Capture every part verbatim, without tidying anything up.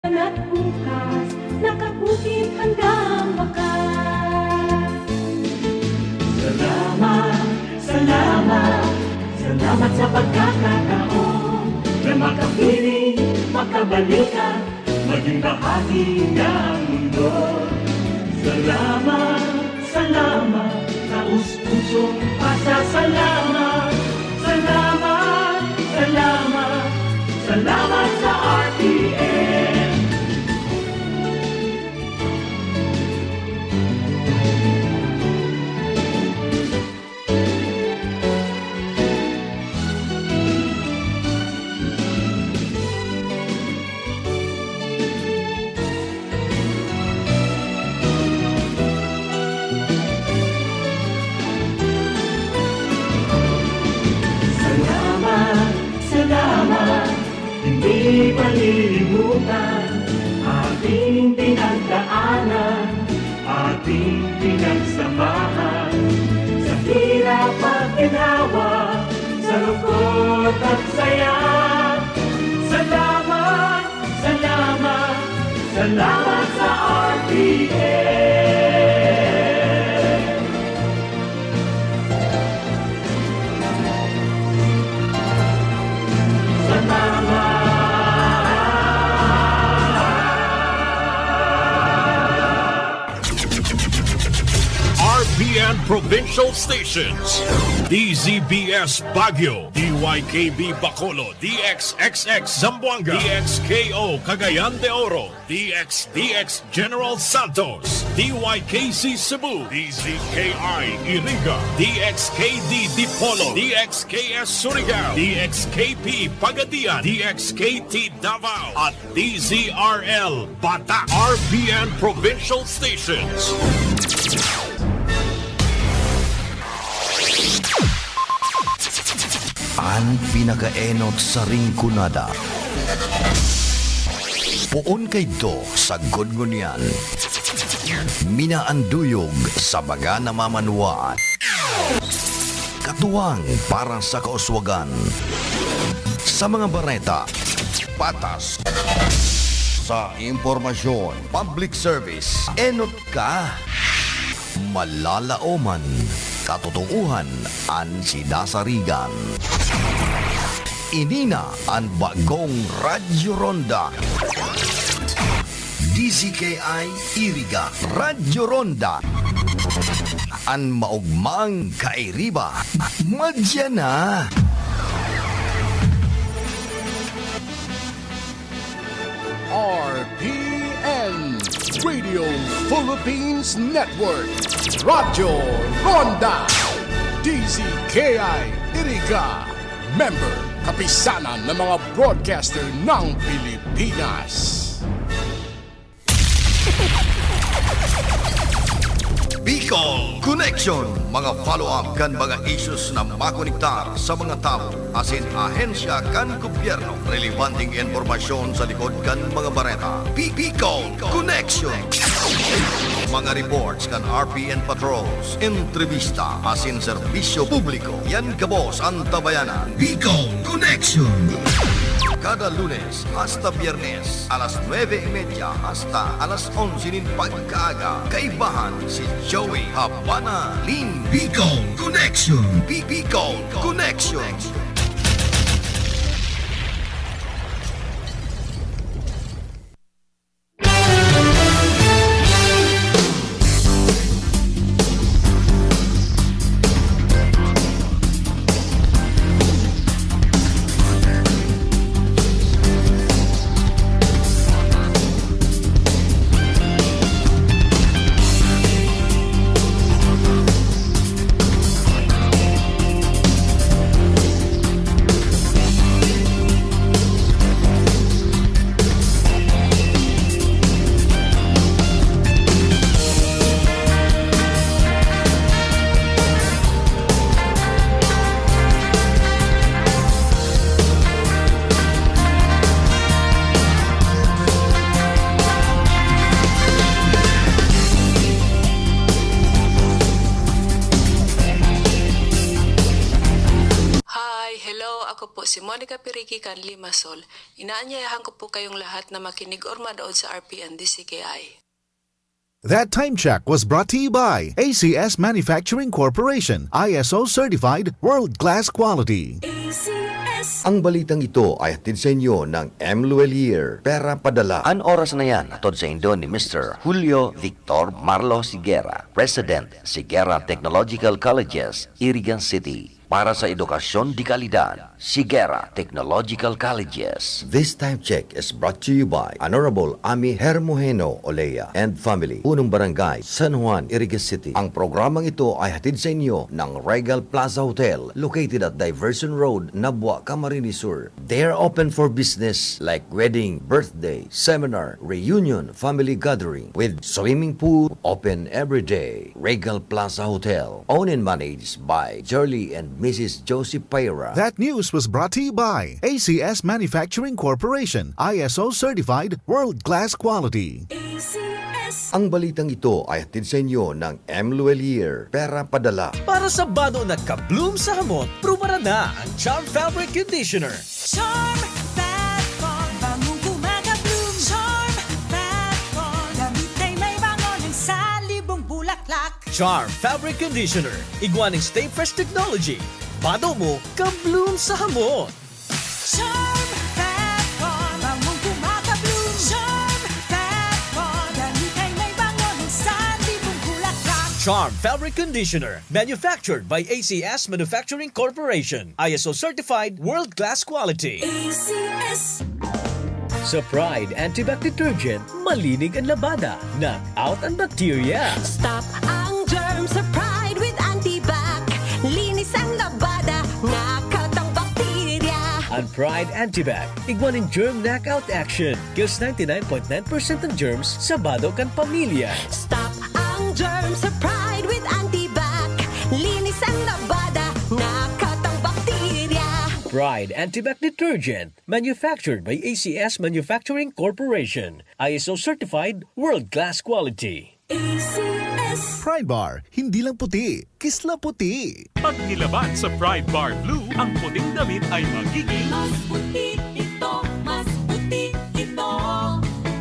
At bukas, nakabukid handang wakas. Salamat, salamat, salamat sa pagkakataon na makapiling, makabalikan, maging bahagi ng mundo. Salamat, salamat, taos pusong pasasalamat. Salamat, salamat, salamat sa R T N. Salamat, salamat, hindi palilimutan ating pinagdaanan, ating pinagsamahan, sa hirap at ginhawa, sa lungkot at saya. Salamat, salamat, salamat sa R T N. Salamat. R P N Provincial Stations, D Z B S Baguio, D Y K B Bacolod, D X X X Zamboanga, D X K O Cagayan de Oro, D X D X General Santos, D Y K C Cebu, D Z K I Iriga, D X K D Dipolog, D X K S Surigao, D X K P Pagadian, D X K T Davao, at D Z R L Bata, R P N Provincial Stations. An pinakaenot sa Rinconada. Poon kaidto sagkod ngunyan. Minaanduyog sa mga namamanwaan. Katuwang para sa kauswagan. Sa mga bareta, patas. Sa impormasyon, public service, enot ka. Malalaoman, katotoohan an sinasarigan. Ini na an bagong Radyo Ronda. D Z K I Iriga, Radyo Ronda. An maogmang kairiba, madya na. R P N, Radio Philippines Network, Radyo Ronda, D Z K I Iriga, member, Kapisanan ng mga Broadcaster ng Pilipinas. Bicol Connection, mga follow-up kan mga issues na makonektar sa mga tawo asin ahensya kan gobyerno. Relebanteng impormasyon sa likod kan mga bareta. Bi-, Bicol Connection. Mga reports kan R P N patrols, entrevista asin serbisyo publiko. Yan gabos an tabayanan. Bicol Connection. Kada Lunes hasta Biyernes, alas nuebe y media hasta alas onse nin pagkaaga, kaibahan si Joey Habana Lin. Bicol Connection. Bi-, Bicol Connection. Si Monica Pirigi kan Limassol. Inaanyayahan ko po kayong lahat na makinig or manood sa R P N D C K I. That time check was brought to you by A C S Manufacturing Corporation, I S O certified, world-class quality. A C S. Ang balitang ito ay hatid sa inyo ng M Luelier, Pera Padala. An oras na yan, hatod saindo ni Mister Julio Victor Marlo Sigera, President, Sigera Technological Colleges, Irigan City. Para sa edukasyon de kalidad, Sigera Technological Colleges. This time check is brought to you by Honorable Ami Hermogeno Olea and family, Punong Barangay, San Juan, Irigan City. Ang programang ito ay hatid sa inyo ng Regal Plaza Hotel, located at Diversion Road, Nabua, Camarines Sur. They are open for business like wedding, birthday, seminar, reunion, family gathering with swimming pool open every day. Regal Plaza Hotel, owned and managed by Jerly and Missus Josie Pera. That news was brought to you by A C S Manufacturing Corporation, I S O certified, world-class quality. A C S. Ang balitang ito ay hatid sa inyo ng M Luelier, Pera Padala. Para sa bado na ka-bloom sa hamot, prubaran na ang Charm Fabric Conditioner. Charm Fat Con, bangong gumagabloom. Charm Fat Con, damit ay may bango ng salibong bulaklak. Charm Fabric Conditioner, igwa ning Stay Fresh Technology. Bado mo, ka-bloom sa hamot. Charm Fat Con, bangong gumagabloom. Charm Fat Con, damit ay may bango ng salibong bulaklak. Charm Fabric Conditioner, manufactured by A C S Manufacturing Corporation. I S O certified, world-class quality. A C S. Sa Pride Antibac Detergent, malinig ang labada, knock out ang bakterya. Stop ang germs sa Pride with Antibac. Linis ang labada, knock out ang bakterya. Ang Pride Antibac, igwa ning germ knockout action. Kills ninety-nine point nine percent ng germs sa bado kan pamilya. Stop ang germs sa Pride with Antibac. Linis ang labada, knock out ang bakterya. Pride Antibac Detergent, manufactured by A C S Manufacturing Corporation, I S O certified, world-class quality. A C S. Pride Bar, hindi lang puti, kisla puti. Pag nilaban sa Pride Bar Blue, ang puting damit ay magiging Mas puti ito, mas puti ito,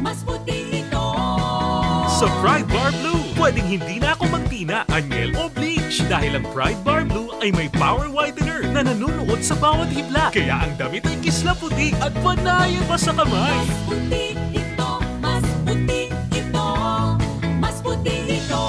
mas puti ito. Sa Pride Bar Blue, pwedeng hindi na ako magtina, anyel o bleach, dahil ang Pride Bar Blue ay may power whitener na nanunuot sa bawat hibla. Kaya ang damit ay kisla puti at panayan pa sa kamay. Mas puti ito, mas puti ito, mas puti ito.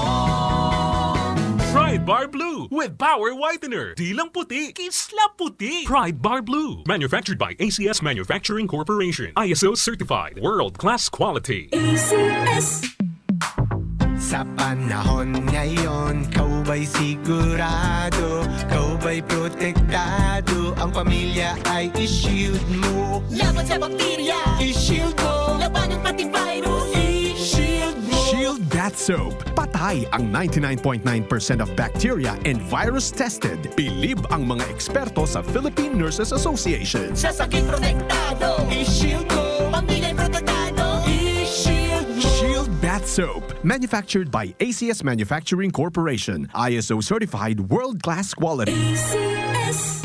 Pride Bar Blue with power whitener. Di lang puti, kisla puti. Pride Bar Blue. Manufactured by A C S Manufacturing Corporation. I S O certified. World class quality. A C S. Sa panahon ngayon, kaubay sigurado, kaubay protektado, ang pamilya ay i-shield mo. Laban sa bakterya, i-shield mo. Labanan pati virus, i-shield mo. Shield Bath Soap. Patay ang ninety-nine point nine percent of bacteria and virus tested. Bilib ang mga eksperto sa Philippine Nurses Association. Sa sakit protektado, i-shield mo. Pamilya protektado, i-shield mo. Shield Bath Soap. Manufactured by A C S Manufacturing Corporation. I S O certified, world-class quality. A C S.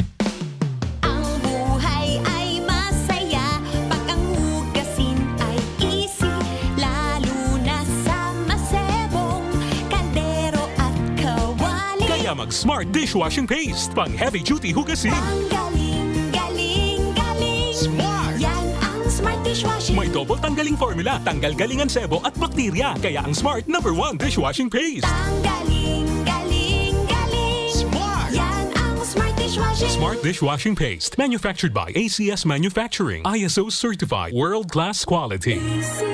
Ang buhay ay masaya pag ang hugasin ay easy, lalo na sa masebong kaldero at kawali. Kaya mag Smart Dishwashing Paste, pang heavy duty hugasin. Ang galing-galing-galing. Smart! Yan ang Smart Dishwashing. May double tanggaling formula, tanggal galing ang sebo at bakterya. Kaya ang Smart number one dishwashing paste. Tanggaling, galing, galing. Smart! Yan ang Smart Dishwashing. Smart Dishwashing Paste. Manufactured by A C S Manufacturing. I S O certified. World class quality. A C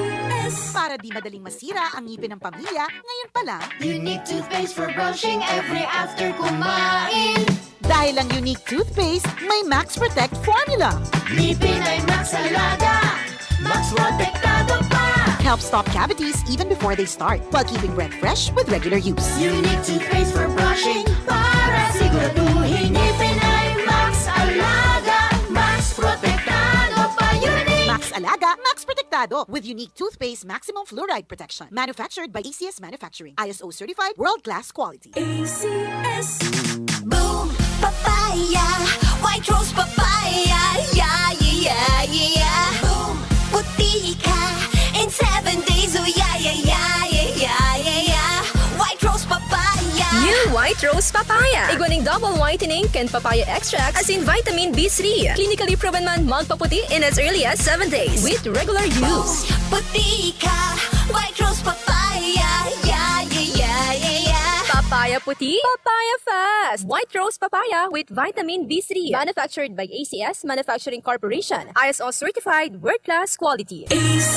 S. Para di madaling masira ang ngipin ng pamilya, ngayon pa lang. Unique toothpaste for brushing every after kumain. Dahil ang Unique Toothpaste may Max Protect Formula. Ngipin ay Max Alaga, Max Protektado pa. Help stop cavities even before they start, while keeping breath fresh with regular use. Unique Toothpaste for brushing para siguraduhin ngipin ay Max Alaga, Max Protektado pa. Unique! Max Alaga, Max Protektado with Unique Toothpaste Maximum Fluoride Protection. Manufactured by A C S Manufacturing. I S O certified, world-class quality. A C S. Boom Papaya, White Rose Papaya. Yeah, yeah, yeah, yeah, yeah. Boom, puti ka in seven days. Oh, yeah, yeah, yeah, yeah, yeah, yeah, yeah. White Rose Papaya. New White Rose Papaya. Igwa ning double whitening kan papaya extract, asin vitamin B three. Clinically proven man magpaputi in as early as seven days with regular use. Puti ka, White Rose Papaya. Yeah, yeah, yeah, yeah, yeah. Papaya puti, papaya fast. White Rose Papaya with vitamin B three. Manufactured by A C S Manufacturing Corporation. I S O certified, world-class quality. A C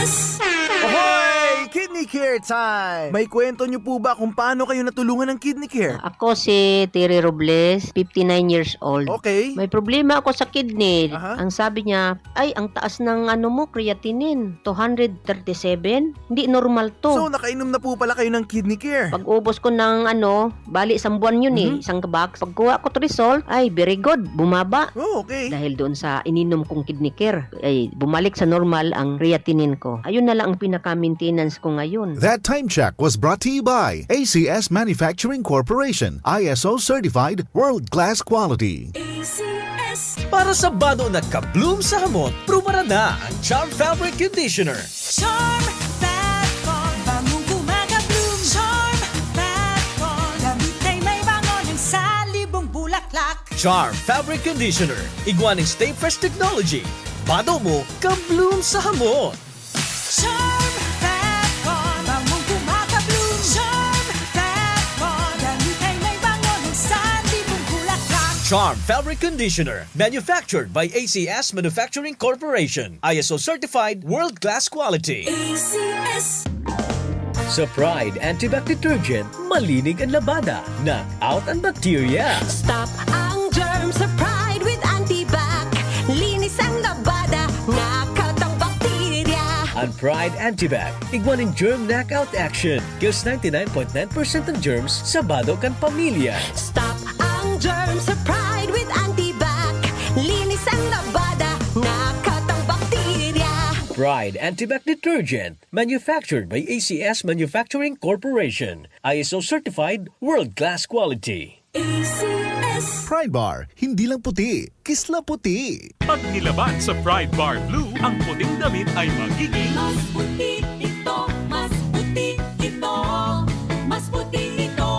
S. Ahoy! Kidney Care Time! May kwento niyo po ba kung paano kayo natulungan ng Kidney Care? Ako si Terry Robles, fifty-nine years old. Okay. May problema ako sa kidney. Aha. Ang sabi niya, "Ay, ang taas ng ano mo, creatinine, two hundred thirty-seven. Hindi normal to." So, nakainom na po pala kayo ng Kidney Care? Pag-ubos ko ng ano, bali, isang buwan yun eh, Mhm. isang box. Pagkuha ko to result, ay, very good, bumaba. Oh, okay. Dahil doon sa ininom kong Kidney Care, ay, bumalik sa normal ang creatinine ko. Ayun na lang ang pinaka-maintenance ko ngayon. That time check was brought to you by A C S Manufacturing Corporation, I S O certified, world-class quality. A C S. Para sa bado na ka-bloom sa hamot, prubaran na ang Charm Fabric Conditioner. Charm Fab Con, bangong kumaka-bloom. Charm Fab Con, damit ay may bango ng salibong bulaklak. Charm Fabric Conditioner, igwa ning Stay Fresh Technology. Bado mo, ka-bloom sa hamot. Charm Fab Con, bangong kumaka-bloom. Charm Fab Con, damit ay may bango ng salibong bulaklak. Charm Fabric Conditioner, manufactured by A C S Manufacturing Corporation. I S O certified, world-class quality. A C S. Sa Pride Antibac Detergent, malinig an labada, knock out an bacteria. Stop ang germ sa Pride with Antibac. Linis ang labada, knock out ang bakterya. An Pride Antibac, igwa nin germ knockout action. Kills ninety-nine point nine percent ng germs sa bado kan pamilya. Stop ang germ sa Pride with Antibac. Linis ang labada, knock out ang bakterya. Pride Antibac Detergent, manufactured by A C S Manufacturing Corporation. I S O certified, world-class quality. A C S. Pride Bar, hindi lang puti, kisla puti. Pag nilaban sa Pride Bar Blue, ang puting damit ay magiging mas puti ito, mas puti ito, mas puti ito.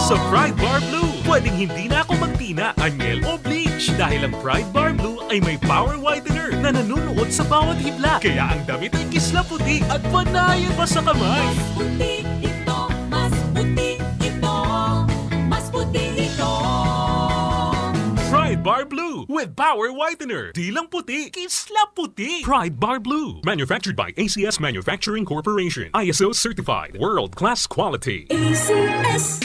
Sa Pride Bar Blue, pwedeng hindi na ako magtina, anyel o bleach dahil ang Pride Bar Blue ay may power whitener na nanunuot sa bawat hibla. Kaya ang damit ay kisla puti at panayan pa sa kamay. Mas puti ito, mas puti ito, mas puti ito. Pride Bar Blue with power whitener. Di lang puti, kisla puti. Pride Bar Blue. Manufactured by A C S Manufacturing Corporation. I S O certified. World class quality. A C S.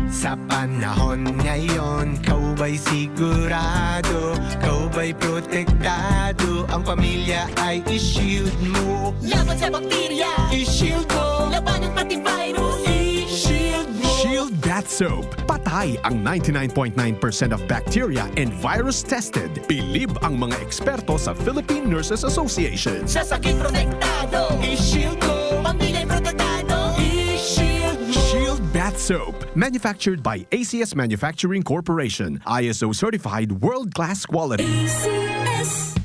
Sa panahon ngayon, kaw ba'y sigurado? Kaw ba'y protektado? Ang pamilya ay i-shield mo. Laban sa bakterya, i-shield mo. Labanan pati virus, i-shield mo. Shield Bath Soap. Patay ang ninety-nine point nine percent of bacteria and virus tested. Bilib ang mga eksperto sa Philippine Nurses Association. Sa sakit protektado, i-shield mo. Pamilya'y protektado, i-shield mo. Shield Bath Soap. Manufactured by A C S Manufacturing Corporation. I S O certified, world-class quality. A C S.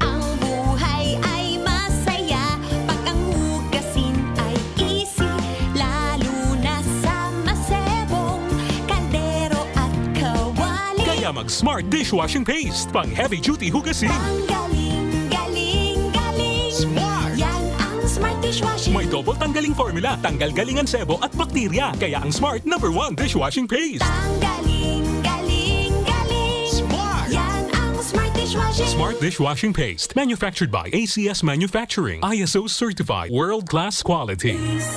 Ang buhay ay masaya pag ang hugasin ay easy, lalo na sa masebong kaldero at kawali. Kaya mag Smart Dishwashing Paste, pang heavy duty hugasin. Tanggaling, galing, galing. Smart. Yan ang Smart Dishwashing. May double tanggaling formula, tanggal galing ang sebo at bakterya. Kaya ang Smart number one dishwashing paste. Tanggaling, galing, galing. Smart. Yan ang Smart Dishwashing. Smart Dishwashing Paste. Manufactured by A C S Manufacturing. I S O certified. World class quality. A C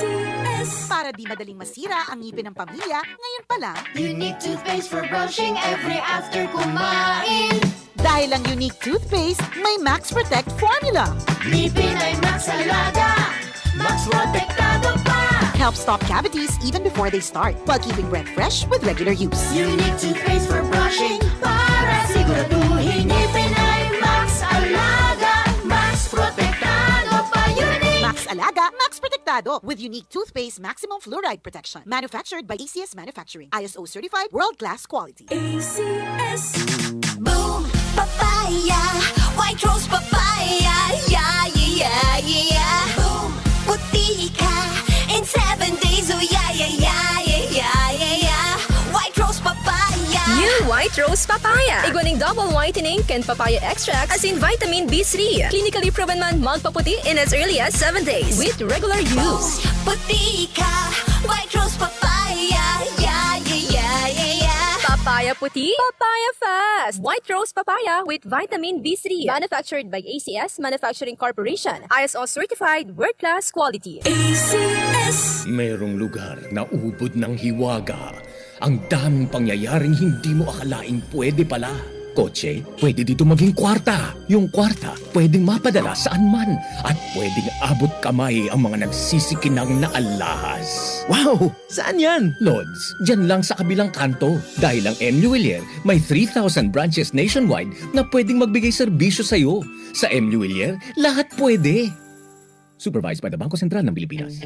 S. Para di madaling masira ang ngipin ng pamilya, ngayon pa lang. Unique toothpaste for brushing every after kumain. Dahil ang Unique Toothpaste may Max Protect Formula. Ngipin ay Max Alaga, Max Protektado pa. Helps stop cavities even before they start, while keeping breath fresh with regular use. Unique Toothpaste for brushing para siguraduhin ngipin ay Max Alaga, Max Protektado pa. Unique. Max Alaga, Max Protektado. Tado with unique toothpaste maximum fluoride protection. Manufactured by A C S Manufacturing. I S O certified world-class quality. A C S. Boom Papaya, White Rose Papaya, yeah, yeah, yeah, yeah. Boom, puti ka in seven days, oh yeah, yeah, yeah, yeah, yeah, yeah, yeah. White Rose Papaya. New White Rose Papaya. Igwa ning double whitening kan papaya extract asin vitamin B three. Clinically proven man magpaputi in as early as seven days with regular use. Puti ka, White Rose Papaya, yeah, yeah, yeah, yeah, yeah. Papaya puti, papaya fast. White Rose Papaya with vitamin B three. Manufactured by A C S Manufacturing Corporation. I S O certified, world-class quality. A C S. Merong lugar na ubod ng hiwaga. Ang daming pangyayaring hindi mo akalaing pwede pala. Kotse, pwede dito maging kwarta. Yung kwarta, pwedeng mapadala saan man. At pwedeng abot kamay ang mga nagsisikinang na alahas. Wow! Saan yan? Lods, dyan lang sa kabilang kanto. Dahil ang M U Villar may three thousand branches nationwide na pwedeng magbigay serbisyo sa'yo. Sa M U Villar, lahat pwede. Supervised by the Bangko Sentral ng Pilipinas.